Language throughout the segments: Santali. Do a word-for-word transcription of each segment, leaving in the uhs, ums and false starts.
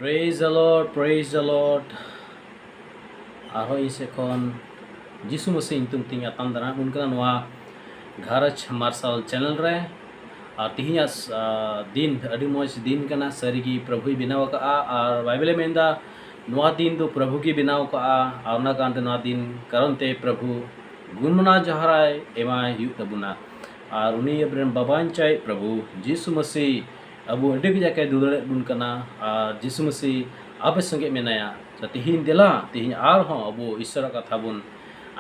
Praise the Lord, praise the Lord. ᱟᱨᱦᱚᱸ ᱤᱧ ᱥᱮᱫ ᱠᱷᱚᱱ ᱡᱤᱥᱩ ᱢᱟᱹᱥᱤ ᱧᱩᱛᱩᱢ ᱛᱤᱧ ᱟᱛᱟᱝ ᱫᱟᱨᱟᱢ ᱵᱚᱱ ᱠᱟᱱᱟ ᱱᱚᱣᱟ ᱜᱷᱟᱨᱚᱸᱡᱽ ᱢᱟᱨᱥᱟᱞ ᱪᱮᱱᱮᱞ ᱨᱮ᱾ ᱟᱨ ᱛᱮᱦᱮᱧᱟᱜ, ᱟ, ᱫᱤᱱ ᱟᱹᱰᱤ ᱢᱚᱡᱽ ᱫᱤᱱ ᱠᱟᱱᱟ, ᱥᱟᱹᱨᱤᱜᱮ ᱯᱨᱚᱵᱷᱩᱭ ᱵᱮᱱᱟᱣ ᱟᱠᱟᱫᱼᱟ᱾ ᱟᱨ ᱵᱟᱭᱵᱮᱞᱮ ᱢᱮᱱᱫᱟ, ᱱᱚᱣᱟ ᱫᱤᱱ ᱫᱚ ᱯᱨᱚᱵᱷᱩ ᱜᱮ ᱵᱮᱱᱟᱣ ᱟᱠᱟᱫᱼᱟ, ᱟᱨ ᱚᱱᱟ ᱠᱟᱨᱚᱱ ᱛᱮ ᱱᱚᱣᱟ ᱫᱤᱱ ᱠᱟᱨᱚᱱ ᱛᱮ ᱯᱨᱚᱵᱷᱩ ᱜᱩᱱ ᱢᱟᱱᱟᱣ ᱡᱚᱦᱟᱨᱟᱭ ᱮᱢᱟᱭ ᱦᱩᱭᱩᱜ ᱛᱟᱵᱚᱱᱟ᱾ ᱟᱨ ᱩᱱᱤ ᱟᱵᱚᱨᱮᱱ ᱵᱟᱵᱟᱧᱪᱟᱭ ᱯᱨᱚᱵᱷᱩ ᱡᱤᱥᱩ ᱢᱟᱹᱥᱤ ᱟᱵᱚ ᱟᱹᱰᱤ ᱠᱟᱡᱟᱠ ᱮ ᱫᱩᱞᱟᱹᱲᱮᱫ ᱵᱚᱱ ᱠᱟᱱᱟ᱾ ᱟᱨ ᱡᱤᱥᱩ ᱢᱟᱹᱥᱤ ᱟᱯᱮ ᱥᱚᱸᱜᱮ ᱢᱮᱱᱟᱭᱟ᱾ ᱛᱚ ᱛᱤᱦᱤᱧ ᱫᱮᱞᱟ, ᱛᱤᱦᱤᱧ ᱟᱨᱦᱚᱸ ᱟᱵᱚ ᱤᱥᱚᱨᱟᱜ ᱠᱟᱛᱷᱟ ᱵᱚᱱ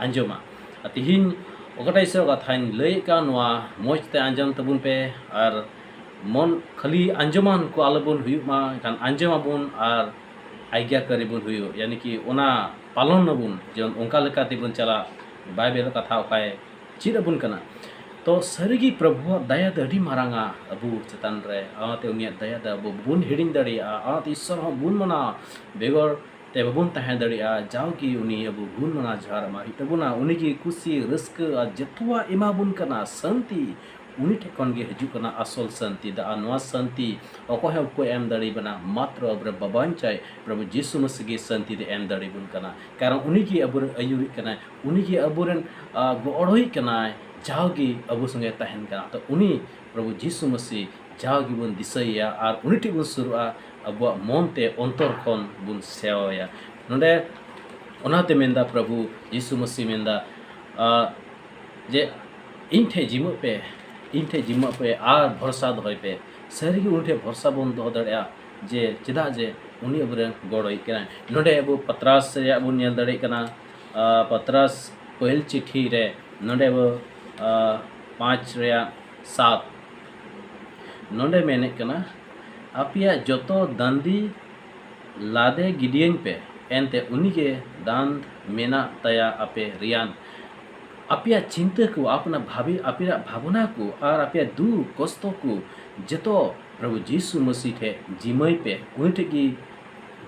ᱟᱸᱡᱚᱢᱟ᱾ ᱟᱨ ᱛᱤᱦᱤᱧ ᱚᱠᱟᱴᱟᱜ ᱤᱥᱚᱨᱟᱜ ᱠᱟᱛᱷᱟᱧ ᱞᱟᱹᱭᱮᱫ ᱠᱟᱱ, ᱱᱚᱣᱟ ᱢᱚᱡᱽ ᱛᱮ ᱟᱸᱡᱚᱢ ᱛᱟᱵᱚᱱ ᱯᱮ᱾ ᱟᱨ ᱢᱚᱱ ᱠᱷᱟᱹᱞᱤ ᱟᱸᱡᱚᱢᱟᱱ ᱠᱚ ᱟᱞᱚᱵᱚᱱ ᱦᱩᱭᱩᱜ ᱢᱟ, ᱮᱱᱠᱷᱟᱱ ᱟᱸᱡᱚᱢ ᱟᱵᱚᱱ ᱟᱨ ᱟᱡᱽᱜᱟᱠᱟᱨᱤ ᱵᱚᱱ ᱦᱩᱭᱩᱜ, ᱭᱟᱱᱤ ᱠᱤ ᱚᱱᱟ ᱯᱟᱞᱚᱱ ᱟᱵᱚᱱ, ᱡᱮᱢᱚᱱ ᱚᱱᱠᱟ ᱞᱮᱠᱟ ᱛᱮᱵᱚᱱ ᱪᱟᱞᱟᱜ᱾ ᱵᱟᱭᱵᱮᱞ ᱠᱟᱛᱷᱟ ᱚᱠᱟᱭ ᱪᱮᱫ ᱟᱵᱚᱱ ᱠᱟᱱᱟ᱾ ᱛᱚ ᱥᱟᱹᱨᱤᱜᱮ ᱯᱨᱚᱵᱷᱩᱣᱟᱜ ᱫᱟᱭᱟ ᱫᱚ ᱟᱹᱰᱤ ᱢᱟᱨᱟᱝᱟ ᱟᱵᱚ ᱪᱮᱛᱟᱱ ᱨᱮ, ᱚᱱᱟᱛᱮ ᱩᱱᱤᱭᱟᱜ ᱫᱟᱭᱟ ᱫᱚ ᱟᱵᱚ ᱵᱟᱵᱚᱱ ᱦᱤᱲᱤᱧ ᱫᱟᱲᱮᱭᱟᱜᱼᱟ, ᱚᱱᱟᱛᱮ ᱤᱥᱥᱚᱨ ᱦᱚᱸ ᱵᱚᱱ ᱢᱟᱱᱟᱣ ᱵᱮᱜᱚᱨ ᱛᱮ ᱵᱟᱵᱚᱱ ᱛᱟᱦᱮᱸ ᱫᱟᱲᱮᱭᱟᱜᱼᱟ᱾ ᱡᱟᱣᱜᱮ ᱩᱱᱤ ᱟᱵᱚ ᱜᱩᱱ ᱢᱟᱱᱟᱣ ᱡᱚᱦᱟᱨ ᱮᱢᱟᱜ ᱦᱩᱭᱩᱜ ᱛᱟᱵᱚᱱᱟ᱾ ᱩᱱᱤᱜᱮ ᱠᱩᱥᱤ, ᱨᱟᱹᱥᱠᱟᱹ ᱟᱨ ᱡᱚᱛᱚᱣᱟᱜ ᱮᱢᱟ ᱵᱚᱱ ᱠᱟᱱᱟ, ᱥᱟᱹᱱᱛᱤ᱾ ᱩᱱᱤ ᱴᱷᱮᱱ ᱠᱷᱚᱱ ᱜᱮ ᱦᱤᱡᱩᱜ ᱠᱟᱱᱟ ᱟᱥᱚᱞ ᱥᱟᱹᱱᱛᱤ ᱫᱚ᱾ ᱟᱨ ᱱᱚᱣᱟ ᱥᱟᱹᱱᱛᱤ ᱚᱠᱚᱭ ᱦᱚᱸ ᱵᱟᱠᱚ ᱮᱢ ᱫᱟᱲᱮ ᱵᱚᱱᱟ, ᱢᱟᱛᱨᱚ ᱟᱵᱚᱨᱮᱱ ᱵᱟᱵᱟᱧᱪᱟᱭ ᱯᱨᱚᱵᱷᱩ ᱡᱤᱥᱩ ᱢᱟᱹᱥᱤ ᱜᱮ ᱥᱟᱹᱱᱛᱤ ᱫᱚ ᱮᱢ ᱫᱟᱲᱮ ᱵᱚᱱ ᱠᱟᱱᱟ᱾ ᱠᱟᱨᱚᱱ ᱩᱱᱤ ᱜᱮ ᱟᱵᱚᱨᱮᱱ ᱟᱹᱭᱩᱨᱤᱡ ᱠᱟᱱᱟᱭ, ᱩᱱᱤ ᱜᱮ ᱟᱵᱚᱨᱮᱱ, ᱟ, ᱜᱚᱲᱚᱭᱤᱡ ᱠᱟᱱᱟᱭ, ᱡᱟᱣᱜᱮ ᱟᱵᱚ ᱥᱚᱸᱜᱮ ᱛᱟᱦᱮᱱ ᱠᱟᱱᱟ᱾ ᱛᱚ ᱩᱱᱤ ᱯᱨᱚᱵᱷᱩ ᱡᱤᱥᱩ ᱢᱟᱹᱥᱤ ᱡᱟᱣ ᱜᱮᱵᱚᱱ ᱫᱤᱥᱟᱹᱭᱮᱭᱟ ᱟᱨ ᱩᱱᱤ ᱴᱷᱮᱱ ᱵᱚᱱ ᱥᱩᱨᱩᱜᱼᱟ, ᱟᱵᱚᱣᱟᱜ ᱢᱚᱱ ᱛᱮ ᱚᱱᱛᱚᱨ ᱠᱷᱚᱱ ᱵᱚᱱ ᱥᱮᱣᱟᱭᱟ᱾ ᱱᱚᱰᱮ ᱚᱱᱟᱛᱮ ᱢᱮᱱᱫᱟ ᱯᱨᱚᱵᱷᱩ ᱡᱤᱥᱩ ᱢᱟᱹᱥᱤ ᱢᱮᱱᱫᱟ, ᱟ, ᱡᱮ ᱤᱧ ᱴᱷᱮᱱ ᱡᱤᱢᱟᱹᱜ ᱯᱮ, ᱤᱧ ᱴᱷᱮᱱ ᱡᱤᱢᱟᱹᱜ ᱯᱮ ᱟᱨ ᱵᱷᱚᱨᱥᱟ ᱫᱚᱦᱚᱭ ᱯᱮ᱾ ᱥᱟᱹᱨᱤᱜᱮ ᱩᱱᱤ ᱴᱷᱮᱱ ᱵᱷᱚᱨᱥᱟ ᱵᱚᱱ ᱫᱚᱦᱚ ᱫᱟᱲᱮᱭᱟᱜᱼᱟ, ᱡᱮ ᱪᱮᱫᱟᱜ ᱡᱮ ᱩᱱᱤ ᱟᱵᱚᱨᱮᱱ ᱜᱚᱲᱚᱭᱤᱡ ᱠᱟᱱᱟᱭ᱾ ᱱᱚᱰᱮ ᱟᱵᱚ ᱯᱟᱛᱨᱟᱥ ᱨᱮᱭᱟᱜ ᱵᱚᱱ ᱧᱮᱞ ᱫᱟᱲᱮᱭᱟᱜ ᱠᱟᱱᱟ, ᱟ, ᱯᱟᱛᱨᱟᱥ ᱯᱟᱹᱦᱤᱞ ᱪᱤᱴᱷᱤ ᱨᱮ ᱱᱚᱰᱮ ᱟᱵᱚ, ᱟ, ᱯᱟᱸᱪ ᱨᱮᱭᱟᱜ ᱥᱟᱛ᱾ ᱱᱚᱰᱮ ᱢᱮᱱᱮᱫ ᱠᱟᱱᱟ, ᱟᱯᱮᱭᱟᱜ ᱡᱚᱛᱚ ᱫᱟᱹᱱᱫᱤ ᱞᱟᱫᱮ ᱜᱤᱰᱤᱭᱟᱹᱧ ᱯᱮ, ᱮᱱᱛᱮ ᱩᱱᱤᱜᱮ ᱫᱟᱱᱫ ᱢᱮᱱᱟᱜ ᱛᱟᱭᱟ ᱟᱯᱮ ᱨᱮᱭᱟᱱ᱾ ᱟᱯᱮᱭᱟᱜ ᱪᱤᱱᱛᱟᱹ ᱠᱚ, ᱟᱯᱱᱟ ᱵᱷᱟᱵᱤ, ᱟᱯᱮᱭᱟᱜ ᱵᱷᱟᱵᱽᱱᱟ ᱠᱚ ᱟᱨ ᱟᱯᱮᱭᱟᱜ ᱫᱩᱠ ᱠᱚᱥᱴᱚ ᱠᱚ ᱡᱚᱛᱚ ᱯᱨᱚᱵᱷᱩ ᱡᱤᱥᱩ ᱢᱟᱹᱥᱤ ᱴᱷᱮᱱ ᱡᱤᱢᱟᱹᱭ ᱯᱮ, ᱩᱱᱤ ᱴᱷᱮᱱ ᱜᱮ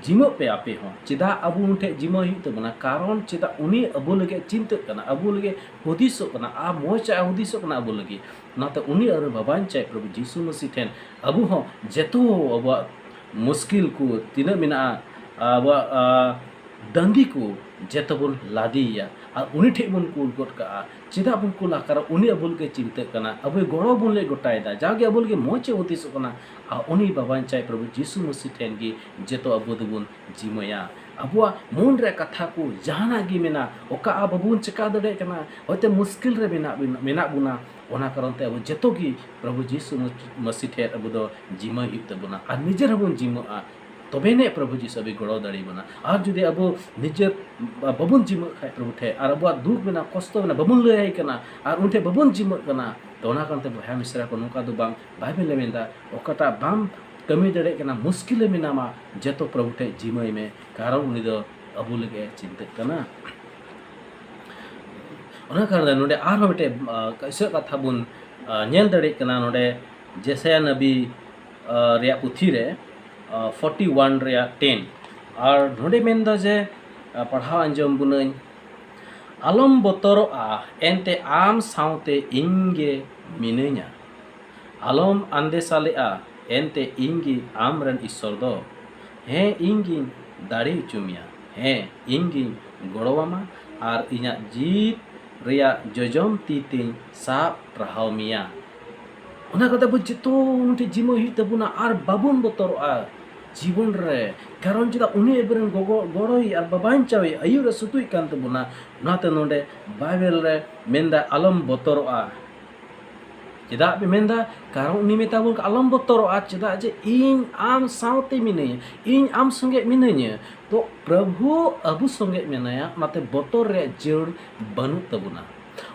ᱡᱤᱢᱟᱹᱜ ᱯᱮ ᱟᱯᱮ ᱦᱚᱸ᱾ ᱪᱮᱫᱟᱜ ᱟᱵᱚ ᱩᱱᱤ ᱴᱷᱮᱱ ᱡᱤᱢᱟᱹ ᱦᱩᱭᱩᱜ ᱛᱟᱵᱚᱱᱟ? ᱠᱟᱨᱚᱱ ᱪᱮᱫᱟᱜ ᱩᱱᱤ ᱟᱵᱚ ᱞᱟᱹᱜᱤᱫ ᱪᱤᱱᱛᱟᱹᱜ ᱠᱟᱱᱟ, ᱟᱵᱚ ᱞᱟᱹᱜᱤᱫ ᱦᱩᱫᱤᱥᱚᱜ ᱠᱟᱱᱟ, ᱟᱨ ᱢᱚᱡᱽ ᱟᱜ ᱦᱩᱫᱤᱥᱚᱜ ᱠᱟᱱᱟ ᱟᱵᱚ ᱞᱟᱹᱜᱤᱫ᱾ ᱚᱱᱟᱛᱮ ᱩᱱᱤ ᱟᱨ ᱵᱟᱵᱟᱧᱪᱟᱭ ᱯᱨᱚᱵᱷᱩ ᱡᱤᱥᱩ ᱢᱟᱹᱥᱤ ᱴᱷᱮᱱ ᱟᱵᱚ ᱦᱚᱸ ᱡᱚᱛᱚ ᱟᱵᱚᱣᱟᱜ ᱢᱩᱥᱠᱤᱞ ᱠᱚ ᱛᱤᱱᱟᱹᱜ ᱢᱮᱱᱟᱜᱼᱟ, ᱟᱵᱚᱣᱟᱜ ᱟ, ᱫᱟᱹᱱᱫᱤ ᱠᱚ ᱡᱚᱛᱚ ᱵᱚᱱ ᱞᱟᱫᱮᱭᱮᱭᱟ ᱟᱨ ᱩᱱᱤ ᱴᱷᱮᱱ ᱵᱚᱱ ᱠᱩᱞ ᱜᱚᱫ ᱠᱟᱜᱼᱟ᱾ ᱪᱮᱫᱟᱜ ᱵᱚᱱ ᱠᱩᱞᱟ? ᱠᱟᱨᱚᱱ ᱩᱱᱤ ᱟᱵᱚ ᱞᱟᱹᱜᱤᱫ ᱪᱤᱱᱛᱟᱹᱜ ᱠᱟᱱᱟ, ᱟᱵᱚᱭ ᱜᱚᱲᱚ ᱵᱚᱱ ᱞᱟᱹᱜᱤᱫ ᱜᱚᱴᱟᱭᱮᱫᱟ, ᱡᱟᱜᱮ ᱟᱵᱚ ᱞᱟᱹᱜᱤᱫ ᱢᱚᱡᱽ ᱮ ᱦᱩᱫᱤᱥᱚᱜ ᱠᱟᱱᱟ᱾ ᱟᱨ ᱩᱱᱤ ᱵᱟᱵᱟᱧᱪᱟᱭ ᱯᱨᱚᱵᱷᱩ ᱡᱤᱥᱩ ᱢᱟᱹᱥᱤ ᱴᱷᱮᱱ ᱜᱮ ᱡᱚᱛᱚ ᱟᱵᱚ ᱫᱚᱵᱚᱱ ᱡᱤᱢᱟᱹᱭᱟ᱾ ᱟᱵᱚᱣᱟᱜ ᱢᱚᱱ ᱨᱮ ᱠᱟᱛᱷᱟ ᱠᱚ ᱡᱟᱦᱟᱱᱟᱜ ᱜᱮ ᱢᱮᱱᱟᱜ, ᱚᱠᱟ ᱟᱵᱚ ᱵᱚᱱ ᱪᱮᱠᱟ ᱫᱟᱲᱮᱭᱟᱜ ᱠᱟᱱᱟ, ᱦᱚᱭᱛᱳ ᱢᱩᱥᱠᱤᱞ ᱨᱮ ᱢᱮᱱᱟᱜ ᱵᱚᱱᱟ, ᱢᱮᱱᱟᱜ ᱵᱚᱱᱟ, ᱚᱱᱟ ᱠᱟᱨᱚᱱ ᱛᱮ ᱟᱵᱚ ᱡᱚᱛᱚ ᱜᱮ ᱯᱨᱚᱵᱷᱩ ᱡᱤᱥᱩ ᱢᱟᱹᱥᱤ ᱴᱷᱮᱱ ᱟᱵᱚ ᱫᱚ ᱡᱤᱢᱟᱹᱭ ᱦᱩᱭᱩᱜ ᱛᱟᱵᱚᱱᱟ ᱟᱨ ᱱᱤᱡᱮᱨ ᱦᱚᱸᱵᱚᱱ ᱡᱤᱢᱟᱹᱜᱼᱟ᱾ ᱛᱚᱵᱮ ᱟᱹᱱᱤᱡ ᱯᱨᱚᱵᱷᱩ ᱡᱤᱥᱩ ᱟᱵᱚᱭ ᱜᱚᱲᱚ ᱫᱟᱲᱮᱭᱟᱵᱚᱱᱟ᱾ ᱟᱨ ᱡᱩᱫᱤ ᱟᱵᱚ ᱱᱤᱡᱮᱨ ᱵᱟᱵᱚᱱ ᱡᱤᱢᱟᱹᱜ ᱠᱷᱟᱡ ᱯᱨᱚᱵᱷᱩ ᱴᱷᱮᱱ, ᱟᱨ ᱟᱵᱚᱣᱟᱜ ᱫᱩᱠ ᱢᱮᱱᱟᱜᱼᱟ, ᱠᱚᱥᱴᱚ ᱢᱮᱱᱟᱜᱼᱟ, ᱵᱟᱵᱚᱱ ᱞᱟᱹᱭᱟᱭ ᱠᱟᱱᱟ, ᱟᱨ ᱩᱱᱤ ᱴᱷᱮᱱ ᱵᱟᱵᱚᱱ ᱡᱤᱢᱟᱹᱜ ᱠᱟᱱᱟ, ᱛᱚ ᱚᱱᱟ ᱠᱟᱨᱚᱱ ᱛᱮ ᱵᱚᱭᱦᱟ ᱢᱤᱥᱨᱟ ᱠᱚ, ᱱᱚᱝᱠᱟ ᱫᱚ ᱵᱟᱝ᱾ ᱵᱟᱭᱵᱮᱞ ᱮ ᱢᱮᱱᱫᱟ, ᱚᱠᱟᱴᱟᱜ ᱵᱟᱢ ᱠᱟᱹᱢᱤ ᱫᱟᱲᱮᱭᱟᱜ ᱠᱟᱱᱟ, ᱢᱩᱥᱠᱤᱞ ᱨᱮ ᱢᱮᱱᱟᱢᱟ, ᱡᱚᱛᱚ ᱯᱨᱚᱵᱷᱩ ᱴᱷᱮᱱ ᱡᱤᱢᱟᱹᱭ ᱢᱮ, ᱠᱟᱨᱚᱱ ᱩᱱᱤ ᱫᱚ ᱟᱵᱚ ᱞᱟᱹᱜᱤᱫ ᱮ ᱪᱤᱱᱛᱟᱹᱜ ᱠᱟᱱᱟ᱾ ᱚᱱᱟ ᱠᱟᱨᱚᱱ ᱛᱮ ᱱᱚᱰᱮ ᱟᱨᱦᱚᱸ ᱢᱤᱫᱴᱮᱡ, ᱟ, ᱤᱥᱟᱹ ᱠᱟᱛᱷᱟ ᱵᱚᱱ, ᱟ, ᱧᱮᱞ ᱫᱟᱲᱮᱭᱟᱜ ᱠᱟᱱᱟ᱾ ᱱᱚᱰᱮ ᱡᱮᱥᱟᱭᱟ ᱱᱟᱵᱤ, ᱟ, ᱨᱮᱭᱟᱜ ᱯᱩᱛᱷᱤ ᱨᱮ, ᱟ, ᱯᱷᱳᱨᱴᱤ ᱳᱣᱟᱱ ᱨᱮᱭᱟᱜ ᱴᱮᱱ᱾ ᱟᱨ ᱱᱚᱰᱮ ᱢᱮᱱᱫᱟ ᱡᱮ, ᱟ, ᱯᱟᱲᱦᱟᱣ ᱟᱸᱡᱚᱢ ᱵᱚᱱᱟᱹᱧ, "ᱟᱞᱚᱢ ᱵᱚᱛᱚᱨᱚᱜᱼᱟ, ᱮᱱᱛᱮ ᱟᱢ ᱥᱟᱶᱛᱮ ᱤᱧ ᱜᱮ ᱢᱤᱱᱟᱹᱧᱟ᱾ ᱟᱞᱚᱢ ᱟᱱᱫᱮᱥᱟᱞᱮᱜᱼᱟ, ᱮᱱᱛᱮ ᱤᱧ ᱜᱮ ᱟᱢ ᱨᱮᱱ ᱤᱥᱥᱚᱨ ᱫᱚ᱾ ᱦᱮᱸ, ᱤᱧ ᱜᱤᱧ ᱫᱟᱲᱮ ᱦᱚᱪᱚ ᱢᱮᱭᱟ᱾ ᱦᱮᱸ, ᱤᱧ ᱜᱤᱧ ᱜᱚᱲᱚᱣᱟᱢᱟ ᱟᱨ ᱤᱧᱟᱹᱜ ᱡᱤᱛ ᱨᱮᱭᱟᱜ ᱡᱚᱡᱚᱢ ᱛᱤ ᱛᱤᱧ ᱥᱟᱵ ᱴᱟᱨᱦᱟᱣ ᱢᱮᱭᱟ᱾" ᱚᱱᱟ ᱠᱟᱛᱮ ᱟᱵᱚ ᱡᱚᱛᱚ ᱩᱱᱤ ᱴᱷᱮᱱ ᱡᱤᱢᱟᱹ ᱦᱩᱭᱩᱜ ᱛᱟᱵᱚᱱᱟ ᱟᱨ ᱵᱟᱵᱚᱱ ᱵᱚᱛᱚᱨᱚᱜᱼᱟ ᱡᱤᱵᱚᱱ ᱨᱮ᱾ ᱠᱟᱨᱚᱱ ᱪᱮᱫᱟᱜ? ᱩᱱᱤ ᱟᱵᱚᱨᱮᱱ ᱜᱚᱜᱚ, ᱜᱚᱲᱚᱭᱤᱡ ᱟᱨ ᱵᱟᱵᱟᱧᱪᱟᱣᱤᱡ ᱟᱹᱭᱩᱨ ᱨᱮ ᱥᱩᱛᱩᱡ ᱠᱟᱱ ᱛᱟᱵᱚᱱᱟ᱾ ᱚᱱᱟᱛᱮ ᱱᱚᱰᱮ ᱵᱟᱭᱵᱮᱞ ᱨᱮ ᱢᱮᱱᱫᱟ, "ᱟᱞᱚᱢ ᱵᱚᱛᱚᱨᱚᱜᱼᱟ᱾" ᱪᱮᱫᱟᱜ ᱯᱮ ᱢᱮᱱᱫᱟ? ᱠᱟᱨᱚᱱ ᱩᱱᱤ ᱢᱮᱛᱟ ᱵᱚᱱ ᱠᱟᱱᱟ, "ᱟᱞᱚᱢ ᱵᱚᱛᱚᱨᱚᱜᱼᱟ, ᱪᱮᱫᱟᱜ ᱡᱮ ᱤᱧ ᱟᱢ ᱥᱟᱶᱛᱮ ᱢᱤᱱᱟᱹᱧᱟ, ᱤᱧ ᱟᱢ ᱥᱚᱸᱜᱮ ᱢᱤᱱᱟᱹᱧᱟ᱾" ᱛᱚ ᱯᱨᱚᱵᱷᱩ ᱟᱵᱚ ᱥᱚᱸᱜᱮ ᱢᱮᱱᱟᱭᱟ, ᱚᱱᱟᱛᱮ ᱵᱚᱛᱚᱨ ᱨᱮᱭᱟᱜ ᱡᱟᱹᱨᱩᱲ ᱵᱟᱹᱱᱩᱜ ᱛᱟᱵᱚᱱᱟ᱾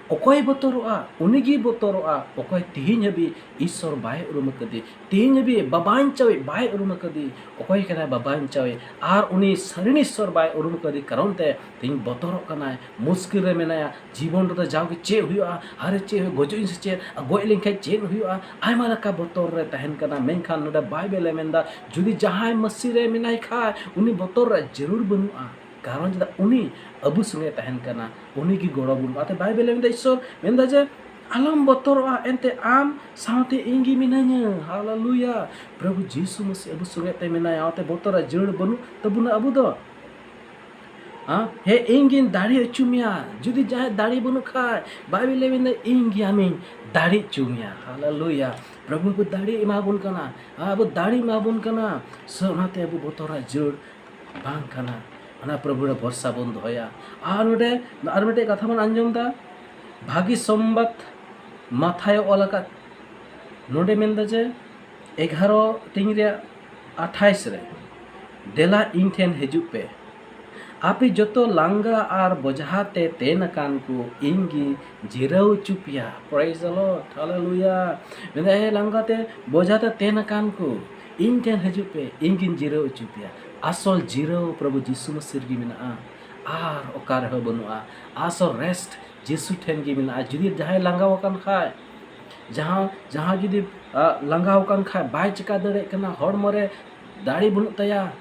ᱚᱠᱚᱭ ᱵᱚᱛᱚᱨᱚᱜᱼᱟ? ᱩᱱᱤᱜᱮ ᱵᱚᱛᱚᱨᱚᱜᱼᱟ, ᱚᱠᱚᱭ ᱛᱮᱦᱮᱧ ᱦᱟᱹᱵᱤᱡ ᱤᱥᱥᱚᱨ ᱵᱟᱭ ᱩᱨᱩᱢ ᱟᱠᱟᱫᱮ, ᱛᱮᱦᱮᱧ ᱦᱟᱹᱵᱤᱡ ᱵᱟᱵᱟᱧᱪᱟᱣᱤᱡ ᱵᱟᱭ ᱩᱨᱩᱢ ᱟᱠᱟᱫᱮ᱾ ᱚᱠᱚᱭ ᱠᱟᱱᱟᱭ ᱵᱟᱵᱟᱧᱪᱟᱣᱤᱡ? ᱟᱨ ᱩᱱᱤ ᱥᱟᱹᱨᱤᱱ ᱤᱥᱥᱚᱨ ᱵᱟᱭ ᱩᱨᱩᱢ ᱟᱠᱟᱫᱮ ᱠᱟᱨᱚᱱ ᱛᱮ ᱛᱮᱦᱮᱧ ᱵᱚᱛᱚᱨᱚᱜ ᱠᱟᱱᱟᱭ, ᱢᱩᱥᱠᱤᱞ ᱨᱮ ᱢᱮᱱᱟᱭᱟ᱾ ᱡᱤᱵᱚᱱ ᱨᱮᱫᱚ ᱡᱟᱣᱜᱮ ᱪᱮᱫ ᱦᱩᱭᱩᱜᱼᱟ, ᱦᱟᱨᱮ ᱪᱮᱫ ᱦᱩᱭᱩᱜᱼᱟ, ᱜᱚᱡᱚᱜ ᱤᱧ ᱥᱮ ᱪᱮᱫ, ᱟᱨ ᱜᱚᱡ ᱞᱮᱱᱠᱷᱟᱱ ᱪᱮᱫ ᱦᱩᱭᱩᱜᱼᱟ, ᱟᱭᱢᱟ ᱞᱮᱠᱟ ᱵᱚᱛᱚᱨ ᱨᱮ ᱛᱟᱦᱮᱱ ᱠᱟᱱᱟ᱾ ᱢᱮᱱᱠᱷᱟᱱ ᱱᱚᱰᱮ ᱵᱟᱭᱵᱮᱞᱮ ᱢᱮᱱᱫᱟ, ᱡᱩᱫᱤ ᱡᱟᱦᱟᱸᱭ ᱢᱟᱹᱥᱤ ᱨᱮ ᱢᱮᱱᱟᱭ ᱠᱷᱟᱡ, ᱩᱱᱤ ᱵᱚᱛᱚᱨ ᱨᱮ ᱡᱟᱹᱨᱩᱲ ᱵᱟᱹᱱᱩᱜᱼᱟ᱾ ᱠᱟᱨᱚᱱ ᱪᱮᱫᱟᱜ? ᱩᱱᱤ ᱟᱵᱚ ᱥᱚᱸᱜᱮ ᱛᱟᱦᱮᱱ ᱠᱟᱱᱟ, ᱩᱱᱤ ᱜᱮ ᱜᱚᱲᱚ ᱵᱚᱱ ᱮᱢᱟ᱾ ᱚᱱᱟᱛᱮ ᱵᱟᱭᱵᱮᱞᱮ ᱢᱮᱱᱫᱟ, ᱤᱥᱥᱚᱨ ᱢᱮᱱᱫᱟ ᱡᱮ, ᱟᱞᱚᱢ ᱵᱚᱛᱚᱨᱚᱜᱼᱟ, ᱮᱱᱛᱮ ᱟᱢ ᱥᱟᱶᱛᱮ ᱤᱧ ᱜᱮ ᱢᱤᱱᱟᱹᱧᱟ᱾ ᱦᱟᱞᱮᱞᱩᱭᱟ᱾ ᱯᱨᱚᱵᱷᱩ ᱡᱤᱥᱩ ᱢᱟᱹᱥᱤ ᱟᱵᱚ ᱥᱚᱸᱜᱮ ᱛᱮ ᱢᱮᱱᱟᱭᱟ, ᱚᱱᱟᱛᱮ ᱵᱚᱛᱚᱨᱟᱜ ᱡᱟᱹᱲ ᱵᱟᱹᱱᱩᱜ ᱛᱟᱵᱚᱱᱟ ᱟᱵᱚ ᱫᱚ᱾ ᱦᱮᱸ, ᱦᱮᱸ, ᱤᱧ ᱜᱤᱧ ᱫᱟᱲᱮ ᱦᱚᱪᱚ ᱢᱮᱭᱟ᱾ ᱡᱩᱫᱤ ᱡᱟᱦᱟᱸᱭ ᱫᱟᱲᱮ ᱵᱟᱹᱱᱩᱜ ᱠᱷᱟᱡ, ᱵᱟᱭᱵᱮᱞᱮ ᱢᱮᱱᱫᱟ, ᱤᱧ ᱜᱮ ᱟᱢᱤᱧ ᱫᱟᱲᱮ ᱦᱚᱪᱚ ᱢᱮᱭᱟ᱾ ᱦᱟᱞᱮᱞᱩᱭᱟ᱾ ᱯᱨᱚᱵᱷᱩ ᱟᱵᱚ ᱫᱟᱲᱮ ᱮᱢᱟ ᱵᱚᱱ ᱠᱟᱱᱟ, ᱟᱵᱚ ᱫᱟᱲᱮ ᱮᱢᱟ ᱵᱚᱱ ᱠᱟᱱᱟ᱾ ᱥᱮ ᱚᱱᱟᱛᱮ ᱟᱵᱚ ᱵᱚᱛᱚᱨᱟᱜ ᱡᱟᱹᱲ ᱵᱟᱝ ᱠᱟᱱᱟ᱾ ᱚᱱᱟ ᱯᱨᱚᱵᱷᱩ ᱨᱮ ᱵᱷᱚᱨᱥᱟ ᱵᱚᱱ ᱫᱚᱦᱚᱭᱟ᱾ ᱟᱨ ᱱᱚᱰᱮ ᱟᱨ ᱢᱤᱫᱴᱮᱡ ᱠᱟᱛᱷᱟ ᱵᱚᱱ ᱟᱸᱡᱚᱢ ᱮᱫᱟ, ᱵᱷᱟᱹᱜᱤ ᱥᱚᱢᱵᱟᱫ ᱢᱟᱛᱷᱟᱭ ᱚᱞ ᱟᱠᱟᱫ, ᱱᱚᱰᱮ ᱢᱮᱱᱫᱟ ᱡᱮ ᱮᱜᱟᱨᱚ ᱴᱤᱧ ᱨᱮᱭᱟᱜ ᱟᱴᱷᱟᱭᱤᱥ ᱨᱮ, "ᱫᱮᱞᱟ ᱤᱧ ᱴᱷᱮᱱ ᱦᱤᱡᱩᱜ ᱯᱮ, ᱟᱯᱮ ᱡᱚᱛᱚ ᱞᱟᱸᱜᱟ ᱟᱨ ᱵᱚᱡᱷᱟ ᱛᱮ ᱛᱮᱱ ᱟᱠᱟᱱ ᱠᱚ, ᱤᱧ ᱜᱮ ᱡᱤᱨᱟᱹᱣ ᱦᱚᱪᱚ ᱯᱮᱭᱟ᱾" Praise the Lord, hallelujah᱾ ᱢᱮᱱᱫᱟ, ᱮ ᱞᱟᱸᱜᱟ ᱛᱮ ᱵᱚᱡᱷᱟ ᱛᱮ ᱛᱮᱱ ᱟᱠᱟᱱ ᱠᱚ, ᱤᱧ ᱴᱷᱮᱱ ᱦᱤᱡᱩᱜ ᱯᱮ, ᱤᱧ ᱜᱤᱧ ᱡᱤᱨᱟᱹᱣ ᱦᱚᱪᱚ ᱯᱮᱭᱟ᱾ ᱟᱥᱚᱞ ᱡᱤᱨᱟᱹᱣ ᱯᱨᱚᱵᱷᱩ ᱡᱤᱥᱩ ᱢᱟᱹᱥᱤ ᱨᱮᱜᱮ ᱢᱮᱱᱟᱜᱼᱟ, ᱟᱨ ᱚᱠᱟ ᱨᱮᱦᱚᱸ ᱵᱟᱹᱱᱩᱜᱼᱟ᱾ ᱟᱥᱚᱞ ᱨᱮᱥᱴ ᱡᱤᱥᱩ ᱴᱷᱮᱱ ᱜᱮ ᱢᱮᱱᱟᱜᱼᱟ᱾ ᱡᱩᱫᱤ ᱡᱟᱦᱟᱸᱭ ᱞᱟᱸᱜᱟᱣ ᱟᱠᱟᱱ ᱠᱷᱟᱡ, ᱡᱟᱦᱟᱸ ᱡᱟᱦᱟᱸ ᱡᱩᱫᱤ ᱟ, ᱞᱟᱸᱜᱟᱣ ᱟᱠᱟᱱ ᱠᱷᱟᱡ, ᱵᱟᱭ ᱪᱮᱠᱟ ᱫᱟᱲᱮᱭᱟᱜ ᱠᱟᱱᱟ, ᱦᱚᱲᱢᱚ ᱨᱮ ᱫᱟᱲᱮ ᱵᱟᱹᱱᱩᱜ ᱛᱟᱭᱟ,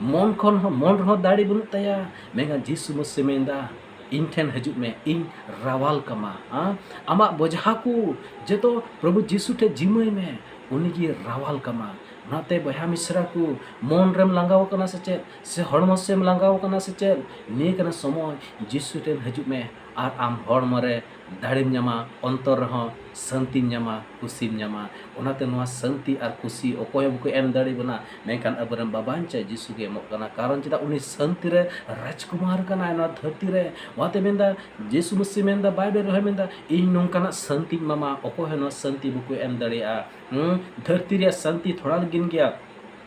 ᱢᱚᱱ ᱠᱷᱚᱱ ᱦᱚᱸ, ᱢᱚᱱ ᱨᱮᱦᱚᱸ ᱫᱟᱲᱮ ᱵᱟᱹᱱᱩᱜ ᱛᱟᱭᱟ, ᱢᱮᱱᱠᱷᱟᱱ ᱡᱤᱥᱩ ᱢᱟᱹᱥᱤ ᱢᱮᱱᱫᱟ, ᱤᱧ ᱴᱷᱮᱱ ᱦᱤᱡᱩᱜ ᱢᱮ, ᱤᱧ ᱨᱟᱣᱟᱞ ᱠᱟᱢᱟ᱾ ᱦᱮᱸ? ᱟᱢᱟᱜ ᱵᱚᱡᱷᱟ ᱠᱚ ᱡᱚᱛᱚ ᱯᱨᱚᱵᱷᱩ ᱡᱤᱥᱩ ᱴᱷᱮᱱ ᱡᱤᱢᱟᱹᱭ ᱢᱮ, ᱩᱱᱤ ᱜᱮ ᱨᱟᱣᱟᱞ ᱠᱟᱢᱟ᱾ ᱚᱱᱟᱛᱮ ᱵᱚᱭᱦᱟ ᱢᱤᱥᱨᱟ ᱠᱚ, ᱢᱚᱱ ᱨᱮᱢ ᱞᱟᱸᱜᱟᱣ ᱟᱠᱟᱱᱟ ᱥᱮ ᱪᱮᱫ? ᱥᱮ ᱦᱚᱲᱢᱚ ᱥᱮᱫ ᱮᱢ ᱞᱟᱸᱜᱟᱣ ᱟᱠᱟᱱᱟ ᱥᱮ ᱪᱮᱫ? ᱱᱤᱭᱟᱹ ᱠᱟᱱᱟ ᱥᱚᱢᱚᱭ, ᱡᱤᱥᱩ ᱴᱷᱮᱱ ᱦᱤᱡᱩᱜ ᱢᱮ ᱟᱨ ᱟᱢ ᱦᱚᱲᱢᱚ ᱨᱮ ᱫᱟᱲᱮᱢ ᱧᱟᱢᱟ, ᱚᱱᱛᱚᱨ ᱨᱮᱦᱚᱸ ᱥᱟᱹᱱᱛᱤᱢ ᱧᱟᱢᱟ, ᱠᱩᱥᱤᱢ ᱧᱟᱢᱟ᱾ ᱚᱱᱟᱛᱮ ᱱᱚᱣᱟ ᱥᱟᱹᱱᱛᱤ ᱟᱨ ᱠᱩᱥᱤ ᱚᱠᱚᱭ ᱦᱚᱸ ᱵᱟᱠᱚ ᱮᱢ ᱫᱟᱲᱮ ᱵᱚᱱᱟ, ᱢᱮᱱᱠᱷᱟᱱ ᱟᱵᱚᱨᱮᱱ ᱵᱟᱵᱟ ᱟᱧᱪᱟᱨ ᱡᱤᱥᱩ ᱜᱮ ᱮᱢᱚᱜ ᱠᱟᱱᱟ᱾ ᱠᱟᱨᱚᱱ ᱪᱮᱫᱟᱜ? ᱩᱱᱤ ᱥᱟᱹᱱᱛᱤ ᱨᱮ ᱨᱟᱡᱽᱠᱩᱢᱟᱨ ᱠᱟᱱᱟᱭ ᱱᱚᱣᱟ ᱫᱷᱟᱹᱨᱛᱤ ᱨᱮ᱾ ᱚᱱᱟᱛᱮ ᱢᱮᱱᱫᱟ, ᱡᱤᱥᱩ ᱢᱟᱹᱥᱤ ᱢᱮᱱᱫᱟ, ᱵᱟᱭᱵᱮᱞ ᱨᱮᱦᱚᱸ ᱢᱮᱱᱫᱟ, ᱤᱧ ᱱᱚᱝᱠᱟᱱᱟᱜ ᱥᱟᱹᱱᱛᱤᱧ ᱮᱢᱟᱢᱟ, ᱚᱠᱚᱭ ᱦᱚᱸ ᱱᱚᱣᱟ ᱥᱟᱹᱱᱛᱤ ᱵᱟᱠᱚ ᱮᱢ ᱫᱟᱲᱮᱭᱟᱜᱼᱟ᱾ ᱦᱩᱸ, ᱫᱷᱟᱹᱨᱛᱤ ᱨᱮᱭᱟᱜ ᱥᱟᱹᱱᱛᱤ ᱛᱷᱚᱲᱟ ᱞᱟᱹᱜᱤᱫ ᱜᱮᱭᱟ,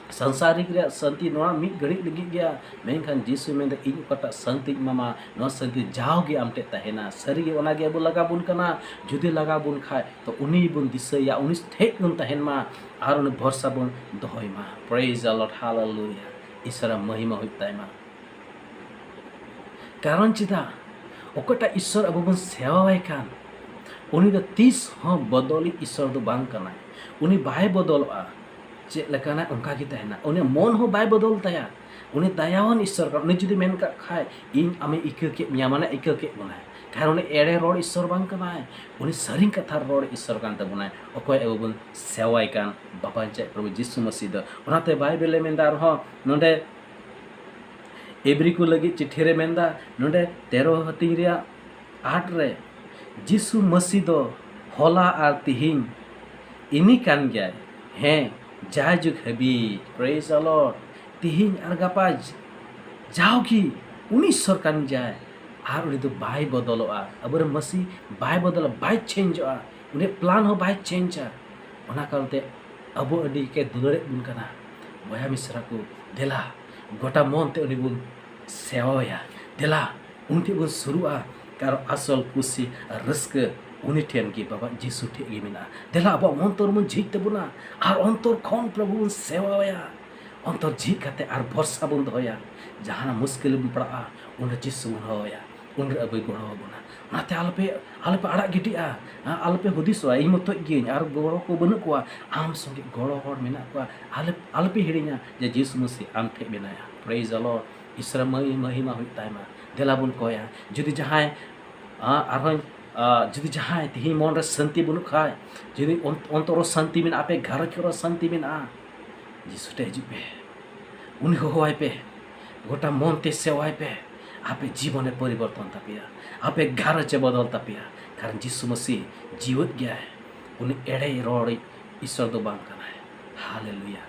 ᱥᱟᱝᱥᱟᱨᱤᱠ ᱨᱮᱭᱟᱜ ᱥᱟᱹᱱᱛᱤ ᱱᱚᱣᱟ ᱢᱤᱫ ᱜᱷᱟᱹᱲᱤᱡ ᱞᱟᱹᱜᱤᱫ ᱜᱮᱭᱟ, ᱢᱮᱱᱠᱷᱟᱱ ᱡᱤᱥᱩ ᱢᱮᱱᱫᱟ, ᱤᱧ ᱚᱠᱟᱴᱟᱜ ᱥᱟᱹᱱᱛᱤᱧ ᱮᱢᱟᱢᱟ, ᱱᱚᱣᱟ ᱥᱟᱹᱱᱛᱤ ᱡᱟᱣᱜᱮ ᱟᱢ ᱴᱷᱮᱱ ᱛᱟᱦᱮᱱᱟ᱾ ᱥᱟᱹᱨᱤᱜᱮ ᱚᱱᱟᱜᱮ ᱟᱵᱚ ᱞᱟᱜᱟᱣ ᱵᱚᱱ ᱠᱟᱱᱟ᱾ ᱡᱩᱫᱤ ᱞᱟᱜᱟᱣ ᱵᱚᱱ ᱠᱷᱟᱡ, ᱛᱚ ᱩᱱᱤ ᱵᱚᱱ ᱫᱤᱥᱟᱹᱭᱟ, ᱩᱱᱤ ᱴᱷᱮᱡ ᱵᱚᱱ ᱛᱟᱦᱮᱱ ᱢᱟ ᱟᱨ ᱩᱱᱤ ᱵᱷᱚᱨᱥᱟ ᱵᱚᱱ ᱫᱚᱦᱚᱭ ᱢᱟ᱾ Praise the Lord, hallelujah᱾ ᱤᱥᱚᱨᱟᱜ ᱢᱚᱦᱤᱢᱟ ᱦᱩᱭᱩᱜ ᱛᱟᱭ ᱢᱟ᱾ ᱠᱟᱨᱚᱱ ᱪᱮᱫᱟᱜ? ᱚᱠᱚᱭᱴᱟᱜ ᱤᱥᱥᱚᱨ ᱟᱵᱚ ᱵᱚᱱ ᱥᱮᱣᱟᱣᱟᱭ ᱠᱟᱱ, ᱩᱱᱤ ᱫᱚ ᱛᱤᱥ ᱦᱚᱸ ᱵᱚᱫᱚᱞᱤᱡ ᱤᱥᱥᱚᱨ ᱫᱚ ᱵᱟᱝ ᱠᱟᱱᱟᱭ᱾ ᱩᱱᱤ ᱵᱟᱭ ᱵᱚᱫᱚᱞᱚᱜᱼᱟ᱾ ᱪᱮᱫ ᱞᱮᱠᱟᱱᱟᱭ, ᱚᱱᱠᱟ ᱜᱮ ᱛᱟᱦᱮᱱᱟ᱾ ᱩᱱᱤᱭᱟᱜ ᱢᱚᱱ ᱦᱚᱸ ᱵᱟᱭ ᱵᱚᱫᱚᱞ ᱛᱟᱭᱟ᱾ ᱩᱱᱤ ᱫᱟᱭᱟᱣᱟᱱ ᱤᱥᱥᱚᱨ ᱠᱟᱱᱟ᱾ ᱩᱱᱤ ᱡᱩᱫᱤ ᱢᱮᱱ ᱠᱟᱜ ᱠᱷᱟᱡ, "ᱤᱧ ᱟᱢᱮ ᱤᱠᱟᱹ ᱠᱮᱫ ᱢᱮᱭᱟ", ᱢᱟᱱᱮ ᱤᱠᱟᱹ ᱠᱮᱫ ᱵᱚᱱᱟᱭ᱾ ᱟᱨ ᱩᱱᱤ ᱮᱲᱮ ᱨᱚᱲ ᱤᱥᱥᱚᱨ ᱵᱟᱝ ᱠᱟᱱᱟᱭ, ᱩᱱᱤ ᱥᱟᱹᱨᱤ ᱠᱟᱛᱷᱟ ᱨᱚᱲ ᱤᱥᱥᱚᱨ ᱠᱟᱱ ᱛᱟᱵᱚᱱᱟᱭ᱾ ᱚᱠᱚᱭ ᱟᱵᱚ ᱵᱚᱱ ᱥᱮᱣᱟᱭ ᱠᱟᱱ ᱵᱟᱵᱟᱧᱪᱟᱭ ᱯᱨᱚᱵᱷᱩ ᱡᱤᱥᱩ ᱢᱟᱹᱥᱤ ᱫᱚ᱾ ᱚᱱᱟᱛᱮ ᱵᱟᱭᱵᱮᱞᱮ ᱢᱮᱱᱫᱟ ᱟᱨᱦᱚᱸ ᱱᱚᱰᱮ ᱮᱵᱨᱤ ᱠᱚ ᱞᱟᱹᱜᱤᱫ ᱪᱤᱴᱷᱤ ᱨᱮ ᱢᱮᱱᱫᱟ, ᱱᱚᱰᱮ ᱛᱮᱨᱚ ᱦᱟᱹᱴᱤᱧ ᱨᱮᱭᱟᱜ ᱟᱴ ᱨᱮ, ᱡᱤᱥᱩ ᱢᱟᱹᱥᱤ ᱫᱚ ᱦᱚᱞᱟ ᱟᱨ ᱛᱤᱦᱤᱧ ᱤᱱᱤ ᱠᱟᱱ ᱜᱮᱭᱟᱭ, ᱦᱮᱸ, ᱡᱟᱭᱡᱩᱜᱽ ᱦᱟᱹᱵᱤᱡ᱾ Praise the Lord᱾ ᱛᱤᱦᱤᱧ ᱟᱨ ᱜᱟᱯᱟ ᱡᱟᱣᱜᱮ ᱩᱱᱤ ᱤᱥᱥᱚᱨ ᱠᱟᱱ ᱜᱮᱭᱟᱭ, ᱟᱨ ᱩᱱᱤ ᱫᱚ ᱵᱟᱭ ᱵᱚᱫᱚᱞᱚᱜᱼᱟ᱾ ᱟᱵᱚᱨᱮᱱ ᱢᱟᱹᱥᱤ ᱵᱟᱭ ᱵᱚᱫᱚᱞᱟ, ᱵᱟᱭ ᱪᱮᱧᱡᱚᱜᱼᱟ, ᱩᱱᱤᱭᱟᱜ ᱯᱞᱟᱱ ᱦᱚᱸ ᱵᱟᱭ ᱪᱮᱧᱡᱟ᱾ ᱚᱱᱟ ᱠᱟᱨᱚᱱ ᱛᱮ ᱟᱵᱚ ᱟᱹᱰᱤ ᱜᱮ ᱫᱩᱞᱟᱹᱲᱮᱫ ᱵᱚᱱ ᱠᱟᱱᱟ᱾ ᱵᱚᱭᱦᱟ ᱢᱤᱥᱨᱟ ᱠᱚ, ᱫᱮᱞᱟ ᱜᱚᱴᱟ ᱢᱚᱱ ᱛᱮ ᱩᱱᱤ ᱵᱚᱱ ᱥᱮᱣᱟᱭᱟ, ᱫᱮᱞᱟ ᱩᱱᱤ ᱴᱷᱮᱱ ᱵᱚᱱ ᱥᱩᱨᱩᱜᱼᱟ᱾ ᱠᱟᱨᱚᱱ ᱟᱥᱚᱞ ᱠᱩᱥᱤ ᱟᱨ ᱨᱟᱹᱥᱠᱟᱹ ᱩᱱᱤ ᱴᱷᱮᱱ ᱜᱮ, ᱵᱟᱵᱟ ᱡᱤᱥᱩ ᱴᱷᱮᱱ ᱜᱮ ᱢᱮᱱᱟᱜᱼᱟ᱾ ᱫᱮᱞᱟ ᱟᱵᱚᱣᱟᱜ ᱚᱱᱛᱚᱨ ᱵᱚᱱ ᱡᱷᱤᱡ ᱛᱟᱵᱚᱱᱟ ᱟᱨ ᱚᱱᱛᱚᱨ ᱠᱷᱚᱱ ᱯᱨᱚᱵᱷᱩ ᱵᱚᱱ ᱥᱮᱣᱟᱭᱟ᱾ ᱚᱱᱛᱚᱨ ᱡᱷᱤᱡ ᱠᱟᱛᱮ ᱟᱨ ᱵᱷᱚᱨᱥᱟ ᱵᱚᱱ ᱫᱚᱦᱚᱭᱟ᱾ ᱡᱟᱦᱟᱱᱟᱜ ᱢᱩᱥᱠᱤᱞ ᱨᱮᱵᱚᱱ ᱯᱟᱲᱟᱜᱼᱟ, ᱩᱱᱨᱮ ᱡᱤᱥᱩ ᱵᱚᱱ ᱦᱚᱦᱚᱣᱟᱭᱟ, ᱩᱱᱨᱮ ᱟᱵᱚᱭ ᱜᱚᱲᱚ ᱟᱵᱚᱱᱟ᱾ ᱚᱱᱟᱛᱮ ᱟᱞᱚᱯᱮ, ᱟᱞᱚᱯᱮ ᱟᱲᱟᱜ ᱜᱤᱰᱤᱜᱼᱟ᱾ ᱦᱮᱸ, ᱟᱞᱚᱯᱮ ᱦᱩᱫᱤᱥᱚᱜᱼᱟ, "ᱤᱧ ᱢᱚᱛᱚᱡ ᱜᱤᱭᱟᱹᱧ ᱟᱨ ᱜᱚᱲᱚ ᱠᱚ ᱵᱟᱹᱱᱩᱜ ᱠᱚᱣᱟ᱾" ᱟᱢ ᱥᱚᱸᱜᱮ ᱜᱚᱲᱚ ᱦᱚᱲ ᱢᱮᱱᱟᱜ ᱠᱚᱣᱟ᱾ ᱟᱞᱚ, ᱟᱞᱚᱯᱮ ᱦᱤᱲᱤᱧᱟ ᱡᱮ ᱡᱤᱥᱩ ᱢᱟᱹᱥᱤ ᱟᱢ ᱴᱷᱮᱡ ᱢᱮᱱᱟᱭᱟ᱾ Praise the Lord᱾ ᱤᱥᱚᱨ ᱢᱟᱹᱦᱤ-, ᱢᱟᱹᱦᱤᱢᱟ ᱦᱩᱭᱩᱜ ᱛᱟᱭᱢᱟ᱾ ᱫᱮᱞᱟ ᱵᱚᱱ ᱠᱚᱭᱟ᱾ ᱡᱩᱫᱤ ᱡᱟᱦᱟᱸᱭ, ᱟ, ᱟᱨᱦᱚᱸ, ᱟ, ᱡᱩᱫᱤ ᱡᱟᱦᱟᱸᱭ ᱛᱮᱦᱮᱧ ᱢᱚᱱ ᱨᱮ ᱥᱟᱹᱱᱛᱤ ᱵᱟᱹᱱᱩᱜ ᱠᱷᱟᱡ, ᱡᱩᱫᱤ ᱚᱱ-, ᱚᱱᱛᱚᱨ ᱨᱮ ᱥᱟᱹᱱᱛᱤ ᱢᱮᱱᱟᱜᱼᱟ, ᱟᱯᱮ ᱜᱷᱟᱨᱚᱸᱡᱽ ᱠᱚᱨᱮ ᱥᱟᱹᱱᱛᱤ ᱢᱮᱱᱟᱜᱼᱟ, ᱡᱤᱥᱩ ᱴᱷᱮᱡ ᱦᱤᱡᱩᱜ ᱯᱮ᱾ ᱩᱱᱤ ᱦᱚᱦᱚᱣᱟᱭ ᱯᱮ, ᱜᱚᱴᱟ ᱢᱚᱱ ᱛᱮ ᱥᱮᱣᱟᱭ ᱯᱮ᱾ ᱟᱯᱮ ᱡᱤᱵᱚᱱᱮ ᱯᱚᱨᱤᱵᱚᱨᱛᱚᱱ ᱛᱟᱯᱮᱭᱟ, ᱟᱯᱮ ᱜᱷᱟᱨᱚᱸᱡᱽ ᱮ ᱵᱚᱫᱚᱞ ᱛᱟᱯᱮᱭᱟ᱾ ᱠᱟᱨᱚᱱ ᱡᱤᱥᱩ ᱢᱟᱹᱥᱤ ᱡᱤᱣᱮᱫ ᱜᱮᱭᱟᱭ, ᱩᱱᱤ ᱮᱲᱮ ᱨᱚᱲ ᱤᱥᱚᱨ ᱫᱚ ᱵᱟᱝ ᱠᱟᱱᱟᱭ᱾ Hallelujah,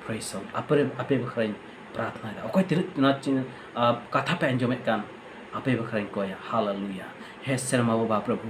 praise the Lord᱾ ᱟᱯᱮ, ᱟᱯᱮ ᱵᱟᱠᱷᱨᱟᱧ ᱯᱨᱟᱨᱛᱷᱱᱟᱭᱮᱫᱟ᱾ ᱚᱠᱚᱭ ᱛᱤᱱᱟᱹᱜ ᱱᱚᱣᱟ ᱪᱤ-, ᱟ, ᱠᱟᱛᱷᱟ ᱯᱮ ᱟᱸᱡᱚᱢᱮᱫ ᱠᱟᱱ, ᱟᱯᱮ ᱵᱟᱠᱷᱨᱟᱧ ᱠᱚᱭᱟ᱾ Hallelujah᱾ ᱦᱮ ᱥᱮᱨᱢᱟ ᱵᱟᱵᱟ ᱯᱨᱚᱵᱷᱩ,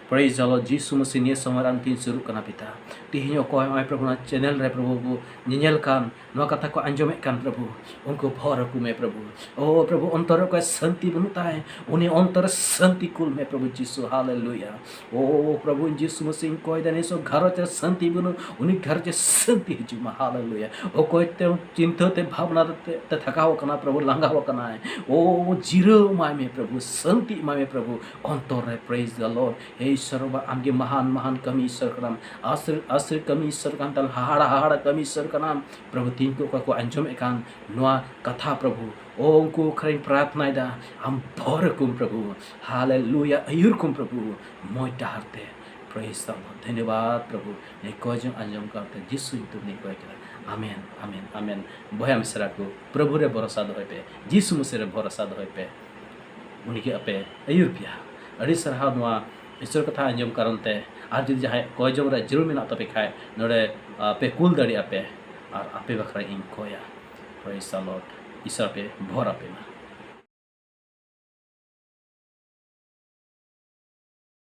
praise the Lord, ᱡᱤᱥᱩ ᱢᱟᱹᱥᱤ ᱱᱤᱭᱟᱹ ᱥᱚᱢᱚᱭ ᱨᱮ ᱟᱢ ᱴᱷᱮᱱ ᱥᱩᱨᱩᱜ ᱠᱟᱱᱟ ᱯᱤᱛᱟ᱾ ᱛᱤᱦᱤᱧ ᱚᱠᱚᱭ ᱱᱚᱜᱼᱚᱭ ᱯᱨᱚᱵᱷᱩ ᱱᱚᱣᱟ channel ᱨᱮ ᱯᱨᱚᱵᱷᱩ ᱠᱚ ᱧᱮᱧᱮᱞ ᱠᱟᱱ, ᱱᱚᱣᱟ ᱠᱟᱛᱷᱟ ᱠᱚ ᱟᱸᱡᱚᱢᱮᱫ ᱠᱟᱱ ᱯᱨᱚᱵᱷᱩ, ᱩᱱᱠᱩ ᱵᱷᱚᱨ ᱟᱠᱚ ᱢᱮ ᱯᱨᱚᱵᱷᱩ᱾ ᱳ ᱯᱨᱚᱵᱷᱩ, ᱚᱱᱛᱚᱨ ᱨᱮ ᱚᱠᱚᱭ ᱥᱟᱹᱱᱛᱤ ᱵᱟᱹᱱᱩᱜ ᱛᱟᱭ, ᱩᱱᱤ ᱚᱱᱛᱚᱨ ᱨᱮ ᱥᱟᱹᱱᱛᱤ ᱠᱩᱞ ᱢᱮ ᱯᱨᱚᱵᱷᱩ ᱡᱤᱥᱩ᱾ Hallelujah᱾ ᱳ ᱯᱨᱚᱵᱷᱩ ᱡᱤᱥᱩ ᱢᱟᱹᱥᱤ, ᱤᱧ ᱠᱚᱭ ᱫᱟ, ᱱᱤᱥᱚ ᱜᱷᱟᱨᱚᱸᱡᱽ ᱨᱮ ᱥᱟᱹᱱᱛᱤ ᱵᱟᱹᱱᱩᱜ, ᱩᱱᱤ ᱜᱷᱟᱨᱚᱸᱡᱽ ᱨᱮ ᱥᱟᱹᱱᱛᱤ ᱦᱤᱡᱩᱜ ᱢᱟ᱾ Hallelujah᱾ ᱚᱠᱚᱭ ᱛᱮ ᱪᱤᱱᱛᱟᱹ ᱛᱮ ᱵᱷᱟᱵᱽᱱᱟ ᱛᱮ, ᱛᱮ ᱛᱷᱟᱠᱟᱣ ᱟᱠᱟᱱᱟ ᱯᱨᱚᱵᱷᱩ, ᱞᱟᱸᱜᱟᱣ ᱟᱠᱟᱱᱟᱭ, ᱳ ᱡᱤᱨᱟᱹᱣ ᱮᱢᱟᱭ ᱢᱮ ᱯᱨᱚᱵᱷᱩ, ᱥᱟᱹᱱᱛᱤ ᱮᱢᱟᱭ ᱢᱮ ᱯᱨᱚᱵᱷᱩ ᱚᱱᱛᱚᱨ ᱨᱮ᱾ Praise the Lord᱾ ᱦᱮ ᱤᱥᱚᱨ ᱵᱟᱵᱟ, ᱟᱢᱜᱮ ᱢᱟᱦᱟᱱ ᱢᱟᱦᱟᱱ ᱠᱟᱹᱢᱤ ᱤᱥᱚᱨ ᱠᱟᱱᱟᱢ᱾ ᱟᱥ-, ᱥᱮ ᱠᱟᱹᱢᱤ ᱤᱥᱥᱚᱨ ᱠᱟᱱ ᱛᱟᱞᱮ, ᱦᱟᱦᱟᱲᱟ, ᱦᱟᱦᱟᱲᱟ ᱠᱟᱹᱢᱤ ᱤᱥᱥᱚᱨ ᱠᱟᱱᱟᱢ᱾ ᱯᱨᱚᱵᱷᱩ, ᱛᱤᱦᱤᱧ ᱠᱚ ᱚᱠᱚᱭ ᱠᱚ ᱟᱸᱡᱚᱢᱮᱫ ᱠᱟᱱ ᱱᱚᱣᱟ ᱠᱟᱛᱷᱟ, ᱯᱨᱚᱵᱷᱩ, ᱚ, ᱩᱱᱠᱩ ᱵᱟᱠᱷᱨᱟᱧ ᱯᱨᱟᱨᱛᱷᱱᱟᱭᱮᱫᱟ, ᱟᱢ ᱵᱷᱚᱨ ᱟᱠᱚᱢ, ᱯᱨᱚᱵᱷᱩ᱾ ᱦᱟᱞᱮᱞᱩᱭᱟ, ᱟᱹᱭᱩᱨ ᱠᱚᱢ, ᱯᱨᱚᱵᱷᱩ, ᱢᱚᱡᱽ ᱰᱟᱦᱟᱨ ᱛᱮ᱾ Praise the Lord. ᱫᱷᱚᱱᱭᱚᱵᱟᱫ, ᱯᱨᱚᱵᱷᱩ, ᱱᱤᱭᱟᱹ ᱠᱚᱭ ᱡᱚᱝ ᱟᱸᱡᱚᱢ ᱠᱟᱛᱮ ᱡᱤᱥᱩ ᱧᱩᱛᱩᱢ ᱛᱮᱧ ᱠᱚᱭ ᱠᱮᱫᱟ᱾ ᱟᱢᱮᱱ, ᱟᱢᱮᱱ, ᱟᱢᱮᱱ᱾ ᱵᱚᱭᱦᱟ ᱢᱤᱥᱨᱟ ᱠᱚ, ᱯᱨᱚᱵᱷᱩ ᱨᱮ ᱵᱷᱚᱨᱥᱟ ᱫᱚᱦᱚᱭ ᱯᱮ, ᱡᱤᱥᱩ ᱢᱟᱹᱥᱤ ᱨᱮ ᱵᱷᱚᱨᱥᱟ ᱫᱚᱦᱚᱭ ᱯᱮ᱾ ᱩᱱᱤ ᱜᱮ ᱟᱯᱮ ᱟᱹᱭᱩᱨ ᱯᱮᱭᱟ᱾ ᱟᱹᱰᱤ ᱥᱟᱨᱦᱟᱣ ᱱᱚᱣᱟ ᱤᱥᱚᱨ ᱠᱟᱛᱷᱟ ᱟᱸᱡᱚᱢ ᱠᱟᱨᱚᱱ ᱛᱮ᱾ ᱟᱨ ᱡᱩᱫᱤ ᱡᱟᱦᱟᱸᱭ ᱠᱚᱭ ᱡᱚᱝ ᱨᱮ ᱡᱟᱹᱨᱩᱲ ᱢᱮᱱᱟᱜ ᱛᱟᱯᱮ ᱠᱷᱟᱡ, ᱱᱚᱰᱮ, ᱟ, ᱯᱮ ᱠᱩᱞ ᱫᱟᱲᱮᱭᱟᱜᱼᱟ ᱯᱮ, ᱟᱨ ᱟᱯᱮ ᱵᱟᱠᱷᱨᱟ ᱤᱧ ᱠᱚᱭᱟ᱾ Praise the Lord. ᱤᱥᱚᱨ ᱯᱮ ᱵᱷᱚᱨ ᱟᱯᱮ ᱢᱟ᱾